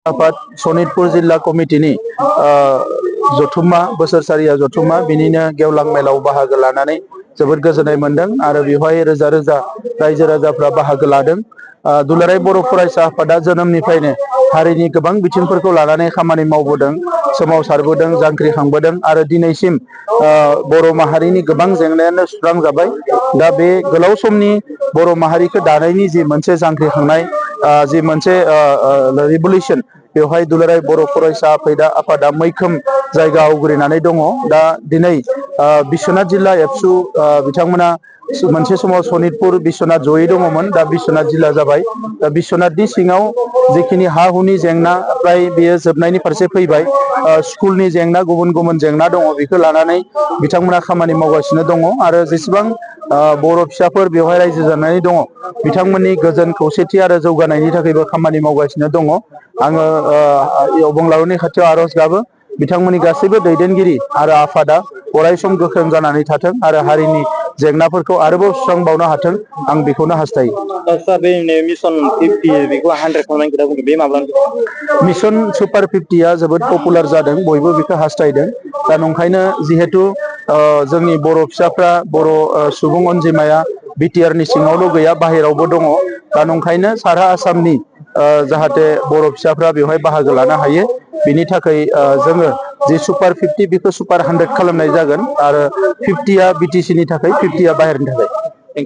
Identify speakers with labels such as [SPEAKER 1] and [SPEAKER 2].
[SPEAKER 1] आफाद सनितपुर जिल्ला कमिटिनि जथुम्मा बोसोरसालिया जथुम्मा बिनिनो गेवलां मेलाव बाहागो लानानै जोबोद गोजोननाय मोनदों आरो बेवहाय रोजा रोजा रायजो राजाफ्रा बाहागो लादों। दुलाराय बर' फरायसा आफादा जोनोमनिफ्रायनो हारिनि गोबां बिथिंफोरखौ लानानै खामानि मावबोदों, सोमावसारबोदों, जांख्रिखांबोदों आरो दिनैसिम बर' माहारिनि गोबां जेंनायानो सुस्रांजाबाय। दा बे गोलाव समनि बर' माहारिखौ दानायनि जि मोनसे जांख्रिखांनाय, जि मोनसे रिभलिउसन, बेवहाय दुलाराय बर' फरायसा आफादा मैखोम जायगा आवग्रिनानै दङ। दा दिनै बिश्वनाथ जिल्ला एबसु बिथांमोना मोनसे समाव सनितपुर बिश्वनाथ जयै दङमोन, दा बिश्वनाथ जिल्ला जाबाय। दा बिश्वनाथनि सिङाव जिखिनि हा हुनि जेंना फ्राय बेयो जोबनायनि फारसे फैबाय। स्कुलनि जेंना, गुबुन गुबुन जेंना दङ, बेखौ लानानै बिथांमोना खामानि मावगासिनो दङ आरो जेसेबां बर' फिसाफोर बेवहाय रायजो जानानै दङ बिथांमोननि गोजोन खौसेथि आरो जौगानायनि थाखायबो खामानि मावगासिनो दङ। आङो अबंलावरिनि खाथियाव आर'ज गाबो बिथांमोननि गासैबो दैदेनगिरि आरो आफादा अराय सम गोख्रों जानानै थाथों आरो हारिनि जेंनाफोरखौ आरोबाव सुस्रांबावनो हाथों, आं बेखौनो हास्थायो।
[SPEAKER 2] मिशन 50 बेखौ 100 खालामनायनि खोथा बुंदों, बे माब्लानिफ्राय?
[SPEAKER 1] मिशन सुपार 50 जोबोद पपुलार जादों, बयबो बेखौ हास्थायदों। दा नंखायनो जिहेतु जोंनि बर' फिसाफ्रा, बर' सुबुं अनजिमाया बिटिआर नि सिङावल' गैया, बाहेरावबो दङ। दा नंखायनो सारा आसामनि जाहाथे बर' फिसाफ्रा बेवहाय बाहागो लानो हायो, बिनि थाखाय जोङो जि सुपार 50 बेखौ सुपार 100 खालामनाय जागोन आरो 50 बिटिसि नि थाखाय, 50 बाहेरनि थाखाय।